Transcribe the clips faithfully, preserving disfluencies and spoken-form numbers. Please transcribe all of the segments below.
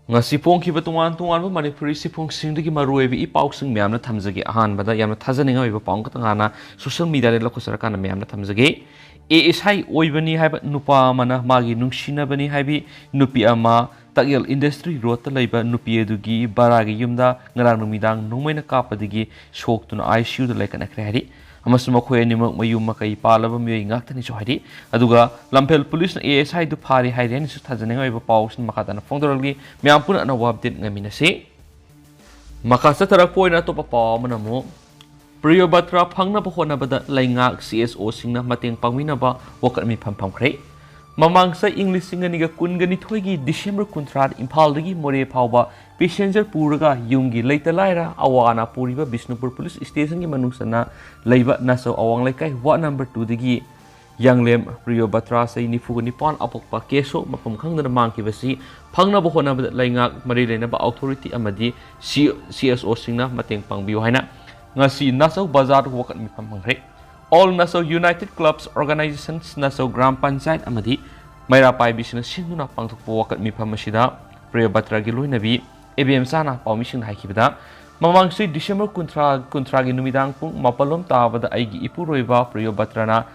ꯉꯁꯤ ꯐꯣꯡꯈꯤꯕ ꯇꯣꯉꯥꯟ ꯇꯣꯉꯥꯟꯕ ꯃꯅꯤꯄꯨꯔꯤ ꯁꯤꯐꯨꯡꯁꯤꯡꯗꯒꯤ ꯃꯔꯨꯑꯣꯏꯕ ꯏ ꯄꯥꯎꯁꯤꯡ ꯃꯌꯥꯝꯅ ꯊꯝꯖꯒꯦ꯫ ꯑꯍꯥꯟꯕꯗ ꯌꯥꯝꯅ ꯊꯥꯖꯅꯤꯡꯉꯥꯏ ꯑꯣꯏꯕ ꯄꯥꯎ ꯑꯃꯈꯛꯇ ꯉꯥꯟꯅ ꯁꯣꯁꯤꯌꯦꯜ ꯃꯤꯗꯤꯌꯥꯗ ꯂꯧꯈꯠꯆꯔꯀꯥꯟꯗ ꯃꯌꯥꯝꯅ ꯊꯝꯖꯒꯦ꯫ ꯑꯦ ꯑꯦꯁ ꯑꯥꯏ ꯑꯣꯏꯕꯅꯤ ꯍꯥꯏꯕ ꯅꯨꯄꯥ ꯑꯃꯅ ꯃꯥꯒꯤ ꯅꯨꯡꯁꯤꯅꯕꯅꯤ ꯍꯥꯏꯕꯤ ꯅꯨꯄꯤ ꯑꯃ ꯇꯥꯛꯌꯦꯜ ꯏꯟꯗꯁꯇ꯭ꯔꯤ ꯔꯣꯗꯇ ꯂꯩꯕ ꯅꯨꯄꯤ ꯑꯗꯨꯒꯤ ꯕꯔꯥꯒꯤ ꯌꯨꯝꯗ ꯉꯔꯥꯡ ꯅꯨꯃꯤꯗꯥꯡ ꯅꯣꯡꯃꯩꯅ ꯀꯥꯞꯄꯗꯒꯤ ꯁꯣꯛꯇꯨꯅ ꯑꯥꯏ ꯁꯤ ꯌꯨꯗ ꯂꯩꯈꯠꯅꯈ꯭ꯔꯦ ꯍꯥꯏꯔꯤ꯫ ꯑꯃꯁꯨꯡ ꯃꯈꯣꯏ ꯑꯅꯤꯃꯛ ꯃꯌꯨꯝ ꯃꯀꯩ ꯄꯥꯜꯂꯕ ꯃꯤꯑꯣꯏ ꯉꯥꯛꯇꯅꯤꯁꯨ ꯍꯥꯏꯔꯤ꯫ ꯑꯗꯨꯒ ꯂꯝꯐꯦꯜ ꯄꯨꯂꯤꯁꯅ ꯑꯦ ꯑꯦꯁ ꯑꯥꯏꯗꯨ ꯐꯥꯔꯦ ꯍꯥꯏꯔꯤ ꯍꯥꯏꯅꯁꯨ ꯊꯥꯖꯅꯤꯡꯉꯥꯏ ꯑꯣꯏꯕ ꯄꯥꯎꯁꯤꯡ ꯃꯈꯥ ꯇꯥꯅ ꯐꯣꯡꯗꯣꯔꯛꯂꯤ꯫ ꯃꯌꯥꯝ ꯄꯨꯟꯅ ꯑꯅꯧꯕ ꯑꯞꯗꯦꯠ ꯉꯥꯏꯃꯤꯟꯅꯁꯤ꯫ ꯃꯈꯥ ꯆꯠꯊꯔꯛꯄ ꯑꯣꯏꯅ ꯑꯇꯣꯞꯄ ꯄꯥꯎ ꯑꯃꯅ ꯑꯃꯨꯛ ꯄ꯭ꯔꯤꯌꯣꯕꯇ꯭ꯔꯥ ꯐꯪꯅꯕ ꯍꯣꯠꯅꯕꯗ ꯂꯩꯉꯥꯛ ꯁꯤ ꯑꯦꯁ ꯑꯣꯁꯤꯡꯅ ꯃꯇꯦꯡ ꯄꯥꯡꯕꯤꯅꯕ ꯋꯥꯀꯠ ꯃꯤꯐꯝ ꯐꯝꯈ꯭ꯔꯦ꯫ ꯃꯃꯥꯡ ꯆꯍꯤ ꯏꯪ ꯂꯤꯁꯤꯡ ꯑꯅꯤꯒ ꯀꯨꯟꯒ ꯅꯤꯊꯣꯏꯒꯤ ꯗꯤꯁꯦꯝꯕꯔ ꯀꯨꯟꯊ꯭ꯔꯥꯗ ꯏꯝꯐꯥꯜꯗꯒꯤ ꯃꯣꯔꯦ ꯐꯥꯎꯕ ꯄꯦꯁꯦꯟꯖꯔ ꯄꯨꯔꯒ ꯌꯨꯝꯒꯤ ꯂꯩꯇ ꯂꯥꯏꯔ ꯑꯋꯥ ꯑꯅꯥ ꯄꯨꯔꯤꯕ ꯕꯤꯁꯅꯨꯄꯨꯔ ꯄꯨꯂꯤꯁ ꯁ꯭ꯇꯦꯁꯟꯒꯤ ꯃꯅꯨꯡ ꯆꯟꯅ ꯂꯩꯕ ꯅꯥꯆꯧ ꯑꯋꯥꯡ ꯂꯩꯀꯥꯏ ꯋꯥꯔꯗ ꯅꯝꯕꯔ ꯇꯨꯗꯒꯤ ꯌꯥꯡꯂꯦꯝ ꯄ꯭ꯔꯤꯌꯣꯕꯇ꯭ꯔꯥ ꯆꯍꯤ ꯅꯤꯐꯨꯒ ꯅꯤꯄꯥꯟ ꯑꯄꯣꯛꯄ ꯀꯦꯁꯣ ꯃꯐꯝ ꯈꯪꯗꯅ ꯃꯥꯡꯈꯤꯕꯁꯤ ꯐꯪꯅꯕ ꯍꯣꯠꯅꯕꯗ ꯂꯩꯉꯥꯛ ꯃꯔꯤ ꯂꯩꯅꯕ ꯑꯣꯊꯣꯔꯤꯇꯤ ꯑꯃꯗꯤ ꯁꯤ ꯑꯦꯁ ꯑꯣꯁꯤꯡꯅ ꯃꯇꯦꯡ ꯄꯥꯡꯕꯤꯌꯨ ꯍꯥꯏꯅ ꯉꯁꯤ ꯅꯥꯆꯧ ꯕꯖꯥꯔꯗ ꯋꯥꯀꯠ ꯃꯤꯐꯝ ꯐꯝꯈ꯭ꯔꯦ꯫ All Nacho United Clubs Organizations, Nachou gram panchayat ꯑꯃꯗꯤ ꯃꯩꯔꯥ ꯄꯥꯏꯕꯤꯁꯤꯡꯅ ꯁꯤꯟꯗꯨꯅ ꯄꯥꯡꯊꯣꯛꯄ ꯋꯥꯀꯠ ꯃꯤꯐꯝ ꯑꯁꯤꯗ ꯄ꯭ꯔꯤꯌꯣꯕꯇ꯭ꯔꯥꯒꯤ ꯂꯣꯏꯅꯕꯤ ꯏꯕꯦꯝꯆꯥꯅ ꯄꯥꯎꯃꯤꯁꯤꯡꯗ ꯍꯥꯏꯈꯤꯕꯗ, ꯃꯃꯥꯡ ꯆꯍꯤ ꯗꯤꯁꯦꯝꯕꯔ ꯀꯨꯟꯊ꯭ꯔꯥ, ꯀꯨꯟꯊ꯭ꯔꯥꯒꯤ ꯅꯨꯃꯤꯗꯥꯡ ꯄꯨꯡ ꯃꯥꯄꯜ ꯂꯣꯝ ꯇꯥꯕꯗ ꯑꯩꯒꯤ ꯏꯄꯨꯔꯣꯏꯕ ꯄ꯭ꯔꯤꯌꯣꯕꯇ꯭ꯔꯥꯅ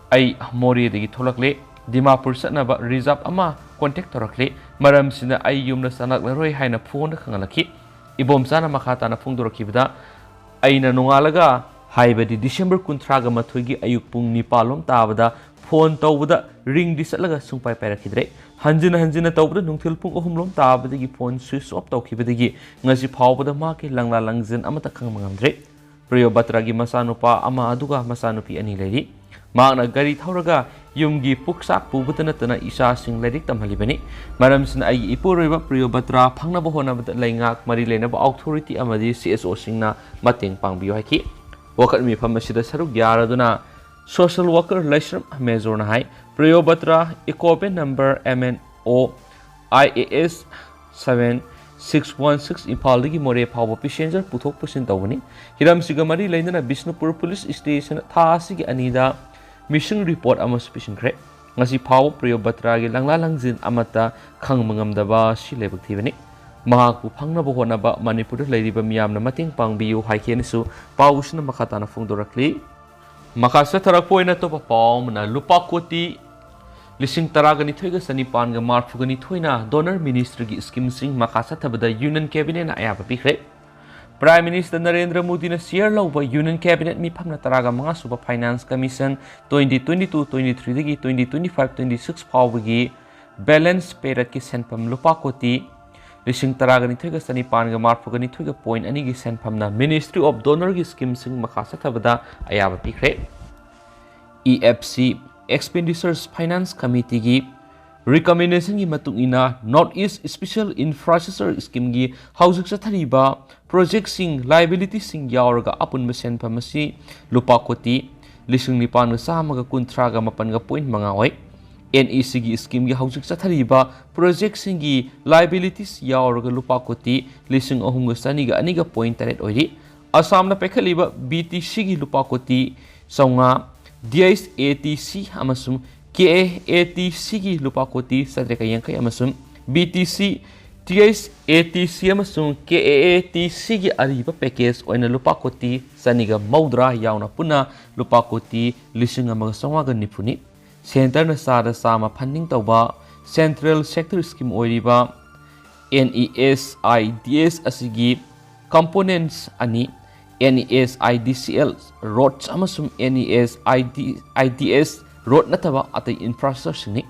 ꯑꯩ ꯃꯣꯔꯦꯗꯒꯤ ꯊꯣꯛꯂꯛꯂꯦ, ꯗꯤꯃꯥꯄꯨꯔ ꯆꯠꯅꯕ ꯔꯤꯖꯥꯕ ꯑꯃ ꯀꯣꯟꯇꯦꯛ ꯇꯧꯔꯛꯂꯦ꯫ ꯃꯔꯝꯁꯤꯅ ꯑꯩ ꯌꯨꯝꯗ ꯆꯪꯂꯛꯂꯔꯣꯏ ꯍꯥꯏꯅ ꯐꯣꯟꯗ ꯈꯪꯍꯜꯂꯛꯈꯤ꯫ ꯏꯕꯣꯝꯆꯥꯅ ꯃꯈꯥ ꯇꯥꯅ ꯐꯣꯡꯗꯣꯔꯛꯈꯤꯕꯗ, ꯑꯩꯅ ꯅꯣꯡꯉꯥꯜꯂꯒ, ꯍꯥꯏꯕꯗꯤ ꯗꯤꯁꯦꯝꯕꯔ ꯀꯨꯟꯊ꯭ꯔꯥꯒ ꯃꯥꯊꯣꯏꯒꯤ ꯑꯌꯨꯛ ꯄꯨꯡ ꯅꯤꯄꯥꯜ ꯂꯣꯝ ꯇꯥꯕꯗ ꯐꯣꯟ ꯇꯧꯕꯗ ꯔꯤꯡꯗꯤ ꯆꯠꯂꯒ ꯁꯨꯡꯄꯥꯏ ꯄꯥꯏꯔꯛꯈꯤꯗ꯭ꯔꯦ꯫ ꯍꯟꯖꯤꯟ ꯍꯟꯖꯤꯟꯅ ꯇꯧꯕꯗ ꯅꯨꯡꯊꯤꯜ ꯄꯨꯡ ꯑꯍꯨꯝ ꯂꯣꯝ ꯇꯥꯕꯗꯒꯤ ꯐꯣꯟ ꯁ꯭ꯋꯤꯆ ꯑꯣꯐ ꯇꯧꯈꯤꯕꯗꯒꯤ ꯉꯁꯤ ꯐꯥꯎꯕꯗ ꯃꯍꯥꯛꯀꯤ ꯂꯪꯂꯥ ꯂꯪꯖꯤꯟ ꯑꯃꯠꯇ ꯈꯪꯕ ꯉꯝꯗ꯭ꯔꯦ꯫ ꯄ꯭ꯔꯤꯌꯣꯕꯇ꯭ꯔꯥꯒꯤ ꯃꯆꯥꯅꯨꯄꯥ ꯑꯃ ꯑꯗꯨꯒ ꯃꯆꯥꯅꯨꯄꯤ ꯑꯅꯤ ꯂꯩꯔꯤ꯫ ꯃꯍꯥꯛꯅ ꯒꯥꯔꯤ ꯊꯧꯔꯒ ꯌꯨꯝꯒꯤ ꯄꯨꯛꯆꯥꯛ ꯄꯨꯕꯇ ꯅꯠꯇꯅ ꯏꯆꯥꯁꯤꯡ ꯂꯥꯏꯔꯤꯛ ꯇꯝꯍꯜꯂꯤꯕꯅꯤ꯫ ꯃꯔꯝꯁꯤꯅ ꯑꯩꯒꯤ ꯏꯄꯨꯔꯣꯏꯕ ꯄ꯭ꯔꯤꯌꯣꯕꯇ꯭ꯔꯥ ꯐꯪꯅꯕ ꯍꯣꯠꯅꯕꯗ ꯂꯩꯉꯥꯛ ꯃꯔꯤ ꯂꯩꯅꯕ ꯑꯣꯊꯣꯔꯤꯇꯤ ꯑꯃꯗꯤ ꯁꯤ ꯑꯦꯁ ꯑꯣꯁꯤꯡꯅ ꯃꯇꯦꯡ ꯄꯥꯡꯕꯤꯌꯨ ꯍꯥꯏꯈꯤ꯫ ꯋꯥꯀꯠ ꯃꯤꯐꯝ ꯑꯁꯤꯗ ꯁꯔꯨꯛ ꯌꯥꯔꯗꯨꯅ ꯁꯣꯁꯤꯌꯦꯜ ꯋꯥꯀꯔ ꯂꯩꯁ꯭ꯔꯝ ꯃꯦꯖꯣꯔꯅ ꯍꯥꯏ, ꯄ꯭ꯔꯤꯌꯣꯕꯇ꯭ꯔꯥ ꯏꯀꯣꯕꯦꯟ number M N O I A S seven six one six ꯏꯝꯐꯥꯜꯗꯒꯤ ꯃꯣꯔꯦ ꯐꯥꯎꯕ ꯄꯦꯁꯦꯟꯖꯔ ꯄꯨꯊꯣꯛ ꯄꯨꯁꯤꯟ ꯇꯧꯕꯅꯤ꯫ ꯍꯤꯔꯝꯁꯤꯒ ꯃꯔꯤ ꯂꯩꯅꯅ ꯕꯤꯁꯅꯨꯄꯨꯔ ꯄꯨꯂꯤꯁ ꯁ꯭ꯇꯦꯁꯟ ꯊꯥ ꯑꯁꯤꯒꯤ ꯑꯅꯤꯗ ꯃꯤꯁꯤꯡ ꯔꯤꯄꯣꯔꯠ ꯑꯃꯁꯨ ꯄꯤꯁꯤꯟꯈ꯭ꯔꯦ꯫ ꯉꯁꯤ ꯐꯥꯎꯕ ꯄ꯭ꯔꯤꯌꯣꯕꯇ꯭ꯔꯥꯒꯤ ꯂꯪꯂꯥ ꯂꯪꯖꯤꯟ ꯑꯃꯠꯇ ꯈꯪꯕ ꯉꯝꯗꯕ ꯁꯤ ꯂꯥꯏꯕꯛ ꯊꯤꯕꯅꯤ꯫ ꯃꯍꯥꯛꯄꯨ ꯐꯪꯅꯕ ꯍꯣꯠꯅꯕ ꯃꯅꯤꯄꯨꯔꯗ ꯂꯩꯔꯤꯕ ꯃꯤꯌꯥꯝꯅ ꯃꯇꯦꯡ ꯄꯥꯡꯕꯤꯌꯨ ꯍꯥꯏꯈꯤꯅꯁꯨ ꯄꯥꯎꯁꯤꯅ ꯃꯈꯥ ꯇꯥꯅ ꯐꯣꯡꯗꯣꯔꯛꯂꯤ꯫ ꯃꯈꯥ ꯆꯠꯊꯔꯛꯄ ꯑꯣꯏꯅ ꯑꯇꯣꯞꯄ ꯄꯥꯎ ꯑꯃꯅ ꯂꯨꯄꯥ ꯀꯣꯇꯤ ꯂꯤꯁꯤꯡ ꯇꯔꯥꯒ ꯅꯤꯊꯣꯏꯒ ꯆꯅꯤꯄꯥꯟꯒ ꯃꯔꯤꯐꯨꯒ ꯅꯤꯊꯣꯏꯅ ꯗꯣꯅꯔ ꯃꯤꯅꯤꯁꯇ꯭ꯔꯤꯒꯤ ꯁ꯭ꯀꯤꯝꯁꯤꯡ ꯃꯈꯥ ꯆꯠꯊꯕꯗ ꯌꯨꯅꯤꯌꯟ ꯀꯦꯕꯤꯅꯦꯠꯅ ꯑꯌꯥꯕ ꯄꯤꯈ꯭ꯔꯦ꯫ ꯄ꯭ꯔꯥꯏꯝ ꯃꯤꯅꯤꯁꯇꯔ ꯅꯔꯦꯟꯗ꯭ꯔ ꯃꯣꯗꯤꯅ ꯆꯤꯌꯔ ꯂꯧꯕ ꯌꯨꯅꯤꯌꯟ ꯀꯦꯕꯤꯅꯦꯠ ꯃꯤꯐꯝꯅ ꯇꯔꯥꯒ ꯃꯉꯥ ꯁꯨꯕ finance commission twenty twenty two twenty ꯊ꯭ꯔꯤꯗꯒꯤ twenty twenty five twenty six ꯐꯥꯎꯕꯒꯤ ꯕꯦꯂꯦꯟꯁ ꯄꯦꯔꯠꯀꯤ ꯁꯦꯟꯐꯝ ꯂꯨꯄꯥ ꯀꯣꯇꯤ ꯂꯤꯁꯤꯡ ꯇꯔꯥꯒ ꯅꯤꯊꯣꯏꯒ ꯆꯅꯤꯄꯥꯟꯒ ꯃꯔꯤꯐꯨꯒ ꯅꯤꯊꯣꯏꯒ ꯄꯣꯏꯟ ꯑꯅꯤꯒꯤ ꯁꯦꯟꯐꯝꯅ ꯃꯤꯅꯤꯁꯇ꯭ꯔꯤ ꯑꯣꯐ ꯗꯣꯅꯔꯒꯤ ꯁ꯭ꯀꯤꯝꯁꯤꯡ ꯃꯈꯥ ꯆꯠꯊꯕꯗ ꯑꯌꯥꯕ ꯄꯤꯈ꯭ꯔꯦ꯫ E F C expenditures finance ꯀꯃꯤꯇꯤꯒꯤ ꯔꯤꯀꯃꯦꯟꯗꯦꯁꯟꯒꯤ ꯃꯇꯨꯡ ꯏꯟꯅ ꯅꯣꯔꯠ ꯏꯁ ꯏꯁꯄꯤꯁꯦꯜ ꯏꯟꯐ꯭ꯔꯥꯁ꯭ꯇ꯭ꯔꯛꯆꯔ ꯁ꯭ꯀꯤꯝꯒꯤ ꯍꯧꯖꯤꯛ ꯆꯠꯊꯔꯤꯕ ꯄ꯭ꯔꯣꯖꯦꯛꯁꯤꯡ, ꯂꯥꯏꯕꯤꯂꯤꯇꯤꯁꯤꯡ ꯌꯥꯎꯔꯒ ꯑꯄꯨꯟꯕ ꯁꯦꯟꯐꯝ ꯑꯁꯤ ꯂꯨꯄꯥ ꯀꯣꯇꯤ ꯂꯤꯁꯤꯡ ꯅꯤꯄꯥꯟꯒ ꯆꯥꯝꯃꯒ ꯀꯨꯟꯊ꯭ꯔꯥꯒ ꯃꯥꯄꯟꯒ ꯄꯣꯏꯟ ꯃꯉꯥ ꯑꯣꯏ꯫ ꯑꯦꯟ ꯏ ꯁꯤꯒꯤ ꯁ꯭ꯀꯤꯝꯒꯤ ꯍꯧꯖꯤꯛ ꯆꯠꯊꯔꯤꯕ ꯄ꯭ꯔꯣꯖꯦꯛꯁꯤꯡꯒꯤ ꯂꯥꯏꯕꯤꯂꯤꯇꯤꯁ ꯌꯥꯎꯔꯒ ꯂꯨꯄꯥ ꯀꯣꯇꯤ ꯂꯤꯁꯤꯡ ꯑꯍꯨꯝꯒ ꯆꯅꯤꯒ ꯑꯅꯤꯒ ꯄꯣꯏꯟ ꯇꯔꯦꯠ ꯑꯣꯏꯔꯤ꯫ ꯑꯁꯥꯝꯅ ꯄꯥꯏꯈꯠꯂꯤꯕ ꯕꯤ ꯇꯤ ꯁꯤꯒꯤ ꯂꯨꯄꯥ ꯀꯣꯇꯤ ꯆꯥꯝꯃꯉꯥ, ꯗꯤ ꯑꯩꯆ ꯑꯦ ꯇꯤ ꯁꯤ ꯑꯃꯁꯨꯡ ꯀꯦ ꯑꯦ ꯑꯦ ꯇꯤ ꯁꯤꯒꯤ ꯂꯨꯄꯥ ꯀꯣꯇꯤ ꯆꯥꯇ꯭ꯔꯦꯠꯀ ꯌꯥꯡꯈꯩ ꯑꯃꯁꯨꯡ B T C, T H A T C ꯑꯃꯁꯨꯡ ꯀꯦ ꯑꯦ ꯑꯦ ꯇꯤ ꯁꯤꯒꯤ ꯑꯔꯤꯕ ꯄꯦꯀꯦꯖ ꯑꯣꯏꯅ ꯂꯨꯄꯥ ꯀꯣꯇꯤ ꯆꯅꯤꯒ ꯃꯧꯗ꯭ꯔꯥ ꯌꯥꯎꯅ ꯄꯨꯟꯅ ꯂꯨꯄꯥ ꯀꯣꯇꯤ ꯂꯤꯁꯤꯡ ꯑꯃꯒ ꯆꯥꯝꯃꯉꯥꯒ ꯅꯤꯐꯨꯅꯤ꯫ ꯁꯦꯟꯇꯔꯅ ꯆꯥꯗ ꯆꯥꯝꯃ ꯐꯟꯗꯤꯡ ꯇꯧꯕ ꯁꯦꯟꯇ꯭ꯔꯦꯜ ꯁꯦꯛꯇꯔ ꯁ꯭ꯀꯤꯝ ꯑꯣꯏꯔꯤꯕ N E S I D S ꯑꯁꯤꯒꯤ ꯀꯝꯄꯣꯅꯦꯟꯠꯁ ꯑꯅꯤ, N E S I D C L roads ꯑꯃꯁꯨꯡ N E S I D, I D S road ꯅꯠꯇꯕ ꯑꯇꯩ ꯏꯟꯐ꯭ꯔꯥꯁ꯭ꯇ꯭ꯔꯛꯆꯔꯁꯤꯡꯅꯤ꯫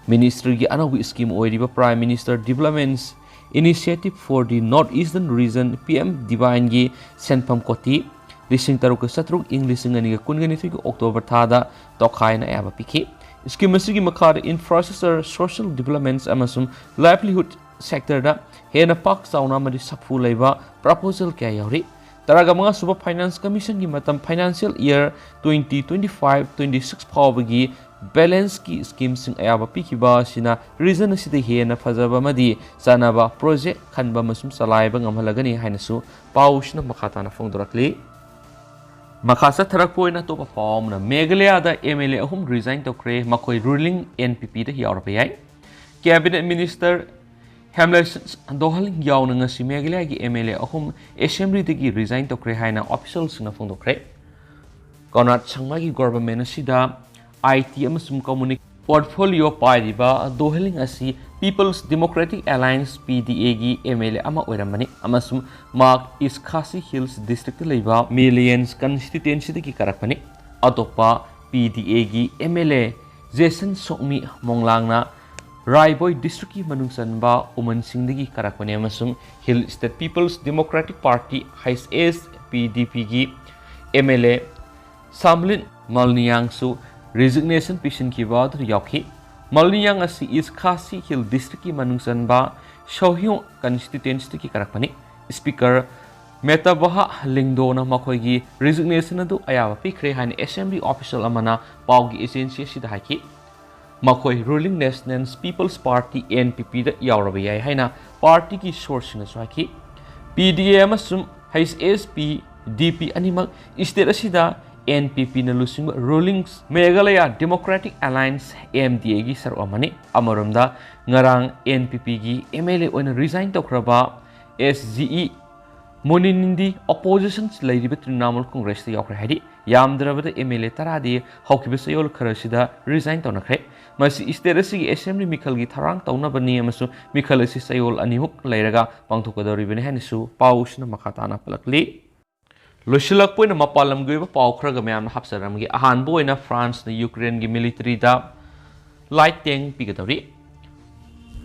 ꯃꯤꯅꯤꯁꯇ꯭ꯔꯤꯒꯤ ꯑꯅꯧꯕ ꯁ꯭ꯀꯤꯝ ꯑꯣꯏꯔꯤꯕ prime minister developments initiative for the north eastern region, P M ꯗꯤꯋꯥꯏꯟꯒꯤ ꯁꯦꯟꯐꯝ ꯀꯣꯇꯤ ꯂꯤꯁꯤꯡ ꯇꯔꯨꯛꯀ ꯆꯥꯇ꯭ꯔꯨꯛ ꯏꯪ ꯂꯤꯁꯤꯡ ꯑꯅꯤꯒ ꯀꯨꯟꯒ ꯅꯤꯊꯣꯏꯒꯤ ꯑꯣꯛꯇꯣꯕꯔ ꯊꯥꯗ ꯇꯣꯈꯥꯏꯅ ꯑꯌꯥꯕ ꯄꯤꯈꯤ꯫ ꯁ꯭ꯀꯤꯝ ꯑꯁꯤꯒꯤ ꯃꯈꯥꯗ ꯏꯟꯐ꯭ꯔꯥꯁ꯭ꯇ꯭ꯔꯛꯆꯔ, ꯁꯣꯁꯤꯌꯦꯜ ꯗꯤꯕ꯭ꯂꯞꯃꯦꯟꯠꯁ ꯑꯃꯁꯨꯡ ꯂꯥꯏꯚꯂꯤꯍꯨꯗ ꯁꯦꯛꯇꯔꯗ ꯍꯦꯟꯅ ꯄꯥꯛ ꯆꯥꯎꯅ ꯑꯃꯗꯤ ꯁꯥꯐꯨ ꯂꯩꯕ ꯄ꯭ꯔꯄꯣꯖꯦꯜ ꯀꯌꯥ ꯌꯥꯎꯔꯤ꯫ ꯇꯔꯥꯒ ꯃꯉꯥ ꯁꯨꯕ ꯐꯥꯏꯅꯥꯟꯁ ꯀꯃꯤꯁꯟꯒꯤ ꯃꯇꯝ financial year twenty twenty five twenty six ꯐꯥꯎꯕꯒꯤ ꯕꯦꯂꯦꯟꯁꯀꯤ ꯁ꯭ꯀꯤꯝꯁꯤꯡ ꯑꯌꯥꯕ ꯄꯤꯈꯤꯕ ꯑꯁꯤꯅ ꯔꯤꯖꯟ ꯑꯁꯤꯗ ꯍꯦꯟꯅ ꯐꯖꯕ ꯑꯃꯗꯤ ꯆꯥꯟꯅꯕ ꯄ꯭ꯔꯣꯖꯦꯛ ꯈꯟꯕ ꯑꯃꯁꯨꯡ ꯆꯂꯥꯏꯕ ꯉꯝꯍꯜꯂꯒꯅꯤ ꯍꯥꯏꯅꯁꯨ ꯄꯥꯎꯁꯤꯅ ꯃꯈꯥ ꯇꯥꯅ ꯐꯣꯡꯗꯣꯔꯛꯂꯤ꯫ ꯃꯈꯥ ꯆꯠꯊꯔꯛꯄ ꯑꯣꯏꯅ ꯑꯇꯣꯞꯄ ꯄꯥꯎ ꯑꯃꯅ, ꯃꯦꯘꯥꯂꯌꯥꯗ MLA ꯑꯍꯨꯝ resign ꯇꯧꯈ꯭ꯔꯦ, ꯃꯈꯣꯏ ruling NPP ꯗ ꯌꯥꯎꯔꯕ ꯌꯥꯏ꯫ Cabinet Minister ꯍꯦꯝꯂꯦꯁ ꯗꯣꯍꯂꯤꯡ ꯌꯥꯎꯅ ꯉꯁꯤ ꯃꯦꯘꯥꯂꯌꯥꯒꯤ MLA ꯑꯍꯨꯝ assembly ꯗꯒꯤ resign ꯇꯧꯈ꯭ꯔꯦ ꯍꯥꯏꯅ official ꯁꯤꯡꯅ ꯐꯣꯡꯗꯣꯛꯈ꯭ꯔꯦ꯫ ꯀꯣꯟꯔꯥꯗ ꯁꯪꯃꯥꯒꯤ government ꯑꯁꯤꯗ IT ꯑꯃꯁꯨꯡ communication portfolio ꯄꯥꯏꯔꯤꯕ ꯗꯣꯍꯂꯤꯡ ꯑꯁꯤ People's Democratic Alliance, PDA ꯒꯤ MLA ꯑꯃ ꯑꯣꯏꯔꯝꯕꯅꯤ ꯑꯃꯁꯨꯡ ꯃꯍꯥꯛ East Khasi Hills District ꯇ ꯂꯩꯕ Melians constituency ꯗꯒꯤ ꯀꯥꯔꯛꯄꯅꯤ꯫ ꯑꯇꯣꯞꯄ PDA ꯒꯤ MLA ꯖꯦꯁꯟ ꯁꯣꯛꯃꯤ ꯃꯣꯡꯂꯥꯡꯅ ꯔꯥꯏꯕꯣꯏ district ꯀꯤ ꯃꯅꯨꯡ ꯆꯟꯕ ꯎꯃꯟꯁꯤꯡꯗꯒꯤ ꯀꯥꯔꯛꯄꯅꯤ ꯑꯃꯁꯨꯡ Hill State People's Democratic Party, HSPDP ꯒꯤ MLA ꯁꯥꯝꯂꯤꯟ ꯃꯜꯅꯤꯌꯥꯡꯁꯨ resignation ꯄꯤꯁꯤꯟꯈꯤꯕ ꯑꯗꯨꯗ ꯌꯥꯎꯈꯤ꯫ ꯃꯜꯅꯤꯌꯥꯡ ꯑꯁꯤ East Khasi Hill District ꯀꯤ ꯃꯅꯨꯡ ꯆꯟꯕ ꯁꯣꯍ꯭ꯌꯣꯡ constituency ꯗꯒꯤ ꯀꯥꯔꯛꯄꯅꯤ꯫ Speaker ꯃꯦꯇꯥꯕꯍꯥ ꯂꯤꯡꯗꯣꯅ ꯃꯈꯣꯏꯒꯤ resignation ꯑꯗꯨ ꯑꯌꯥꯕ ꯄꯤꯈ꯭ꯔꯦ ꯍꯥꯏꯅ assembly official ꯑꯃꯅ ꯄꯥꯎꯒꯤ agency ꯑꯁꯤꯗ ꯍꯥꯏꯈꯤ꯫ ꯃꯈꯣꯏ ruling National People's Party, NPP ꯗ ꯌꯥꯎꯔꯕ ꯌꯥꯏ ꯍꯥꯏꯅ party ꯒꯤ source ꯁꯤꯡꯅꯁꯨ ꯍꯥꯏꯈꯤ꯫ PDA ꯑꯃꯁꯨꯡ HSPDP ꯑꯅꯤꯃꯛ state ꯑꯁꯤꯗ NPP ꯅ ꯂꯨꯆꯤꯡꯕ ruling Meghalaya Democratic Alliance, MDA ꯒꯤ ꯁꯔꯨꯛ ꯑꯃꯅꯤ꯫ ꯑꯃꯔꯣꯝꯗ, ꯉꯔꯥꯡ NPP ꯒꯤ MLA ꯑꯣꯏꯅ resign ꯇꯧꯈ꯭ꯔꯕ SGE ꯃꯣꯅꯤꯅꯤꯟꯗꯤ opposition ꯂꯩꯔꯤꯕ Trinamool Congress ꯇ ꯌꯥꯎꯈ꯭ꯔꯦ꯫ ꯍꯥꯏꯗꯤ, ꯌꯥꯝꯗ꯭ꯔꯕꯗ MLA ꯇꯔꯥꯗꯤ ꯍꯧꯈꯤꯕ ꯆꯌꯣꯜ ꯈꯔꯁꯤꯗ resign ꯇꯧꯅꯈ꯭ꯔꯦ꯫ ꯃꯁꯤ state ꯑꯁꯤꯒꯤ assembly ꯃꯤꯈꯜꯒꯤ ꯊꯧꯔꯥꯡ ꯇꯧꯅꯕꯅꯤ ꯑꯃꯁꯨꯡ ꯃꯤꯈꯜ ꯑꯁꯤ ꯆꯌꯣꯜ ꯑꯅꯤꯃꯨꯛ ꯂꯩꯔꯒ ꯄꯥꯡꯊꯣꯛꯀꯗꯧꯔꯤꯕꯅꯤ ꯍꯥꯏꯅꯁꯨ ꯄꯥꯎꯁꯤꯅ ꯃꯈꯥ ꯇꯥꯅ ꯄꯜꯂꯛꯂꯤ꯫ ꯂꯣꯏꯁꯤꯜꯂꯛꯄ ꯑꯣꯏꯅ ꯃꯄꯥꯟ ꯂꯝꯒꯤ ꯑꯣꯏꯕ ꯄꯥꯎ ꯈꯔꯒ ꯃꯌꯥꯝꯅ ꯍꯥꯞꯆꯔꯝꯒꯦ꯫ ꯑꯍꯥꯟꯕ ꯑꯣꯏꯅ, France ꯅ Ukraine ꯒꯤ military ꯗ light tank ꯄꯤꯒꯗꯧꯔꯤ꯫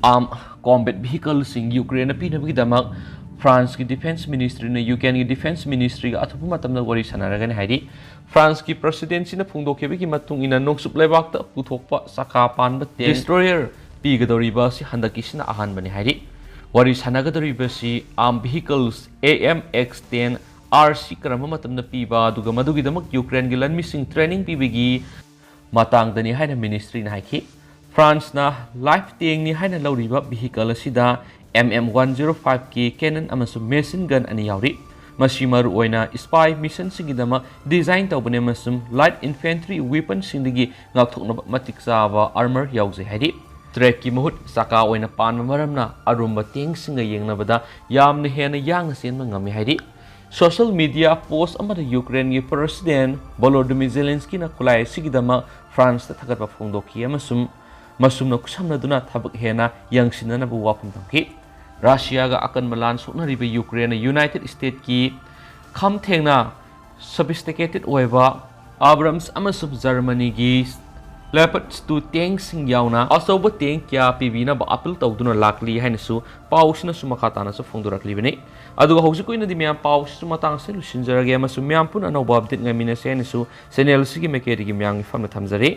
Arm combat vehicle ꯁꯤꯡ Ukraine ꯗ ꯄꯤꯅꯕꯒꯤꯗꯃꯛ France ꯀꯤ defence ministry ꯅ Ukraine ꯒꯤ defence ministry ꯒ ꯑꯊꯨꯕ ꯃꯇꯝꯗ ꯋꯥꯔꯤ ꯁꯥꯟꯅꯔꯒꯅꯤ ꯍꯥꯏꯔꯤ꯫ France ꯀꯤ president ꯁꯤꯅ ꯐꯣꯡꯗꯣꯛꯈꯤꯕꯒꯤ ꯃꯇꯨꯡ ꯏꯟꯅ, ꯅꯣꯡꯆꯨꯞ ꯂꯩꯕꯥꯛꯇ ꯄꯨꯊꯣꯛꯄ ꯆꯀꯥ ꯄꯥꯟꯕ tank destroyer ꯄꯤꯒꯗꯧꯔꯤꯕ ꯑꯁꯤ ꯍꯟꯗꯛꯀꯤꯁꯤꯅ ꯑꯍꯥꯟꯕꯅꯤ ꯍꯥꯏꯔꯤ꯫ ꯋꯥꯔꯤ ꯁꯥꯟꯅꯒꯗꯧꯔꯤꯕꯁꯤ arm vehicles AMX ten RC ꯀꯔꯝꯕ ꯃꯇꯝꯗ ꯄꯤꯕ, ꯑꯗꯨꯒ ꯃꯗꯨꯒꯤꯗꯃꯛ Ukraine ꯒꯤ ꯂꯟꯃꯤꯁꯤꯡ training ꯄꯤꯕꯒꯤ ꯃꯇꯥꯡꯗꯅꯤ ꯍꯥꯏꯅ ministry ꯅ ꯍꯥꯏꯈꯤ꯫ France ꯅ light tank ꯅꯤ ꯍꯥꯏꯅ ꯂꯧꯔꯤꯕ vehicle ꯑꯁꯤꯗ MM one zero five K cannon ꯑꯃꯁꯨꯡ machine gun ꯑꯅꯤ ꯌꯥꯎꯔꯤ꯫ ꯃꯁꯤ ꯃꯔꯨꯑꯣꯏꯅ spy missionꯁꯤꯡꯒꯤꯗꯃꯛ design ꯇꯧꯕꯅꯤ ꯑꯃꯁꯨꯡ light infantry weaponꯁꯤꯡꯗꯒꯤ ꯉꯥꯛꯊꯣꯛꯅꯕ ꯃꯇꯤꯛ ꯆꯥꯕ armor ꯌꯥꯎꯖꯩ ꯍꯥꯏꯔꯤ꯫ Trackꯀꯤ ꯃꯍꯨꯠ ꯆꯀꯥ ꯑꯣꯏꯅ ꯄꯥꯟꯕ ꯃꯔꯝꯅ ꯑꯔꯨꯝꯕ tankꯁꯤꯡꯒ ꯌꯦꯡꯅꯕꯗ ꯌꯥꯝꯅ ꯍꯦꯟꯅ ꯌꯥꯡꯅ ꯆꯦꯟꯕ ꯉꯝꯃꯤ ꯍꯥꯏꯔꯤ꯫ Social media post ꯑꯃꯗ Ukraineꯒꯤ President Volodymyr Zelenskyꯅ ꯈꯨꯠꯂꯥꯏ ꯑꯁꯤꯒꯤꯗꯃꯛ Franceꯇ ꯊꯥꯒꯠꯄ ꯐꯣꯡꯗꯣꯛꯈꯤ ꯑꯃꯁꯨꯡ ꯃꯁꯨꯝꯅ ꯈꯨꯠꯁꯝꯅꯗꯨꯅ ꯊꯕꯛ ꯍꯦꯟꯅ ꯌꯥꯡꯁꯤꯟꯅꯅꯕ ꯋꯥꯐꯝ ꯊꯝꯈꯤ꯫ Russiaꯒ ꯑꯀꯟꯕ ꯂꯥꯟ ꯁꯣꯛꯅꯔꯤꯕ Ukraineꯅ United Statesꯀꯤ ꯈꯝ ꯊꯦꯡꯅ sophisticated ꯑꯣꯏꯕ Abrams ꯑꯃꯁꯨꯡ Germanyꯒꯤ Leopard two tankꯁꯤꯡ ꯌꯥꯎꯅ ꯑꯆꯧꯕ tank ꯀꯌꯥ ꯄꯤꯕꯤꯅꯕ appeal ꯇꯧꯗꯨꯅ ꯂꯥꯛꯂꯤ ꯍꯥꯏꯅꯁꯨ ꯄꯥꯎꯁꯤꯅꯁꯨ ꯃꯈꯥ ꯇꯥꯅꯁꯨ ꯐꯣꯡꯗꯣꯔꯛꯂꯤꯕꯅꯤ꯫ ꯑꯗꯨꯒ ꯍꯧꯖꯤꯛꯀꯤ ꯑꯣꯏꯅꯗꯤ ꯃꯌꯥꯝ ꯄꯥꯎꯁꯤꯁꯨ ꯃꯇꯥꯡ ꯑꯁꯤꯗ ꯂꯣꯏꯁꯤꯟꯖꯔꯒꯦ ꯑꯃꯁꯨꯡ ꯃꯌꯥꯝ ꯄꯨꯟꯅ ꯑꯅꯧꯕ update ꯉꯥꯏꯃꯤꯟꯅꯁꯦ ꯍꯥꯏꯅꯁꯨ channel ꯑꯁꯤꯒꯤ ꯃꯥꯏꯀꯩꯗꯒꯤ ꯃꯌꯥꯝꯒꯤ ꯐꯝꯅ ꯊꯝꯖꯔꯤ꯫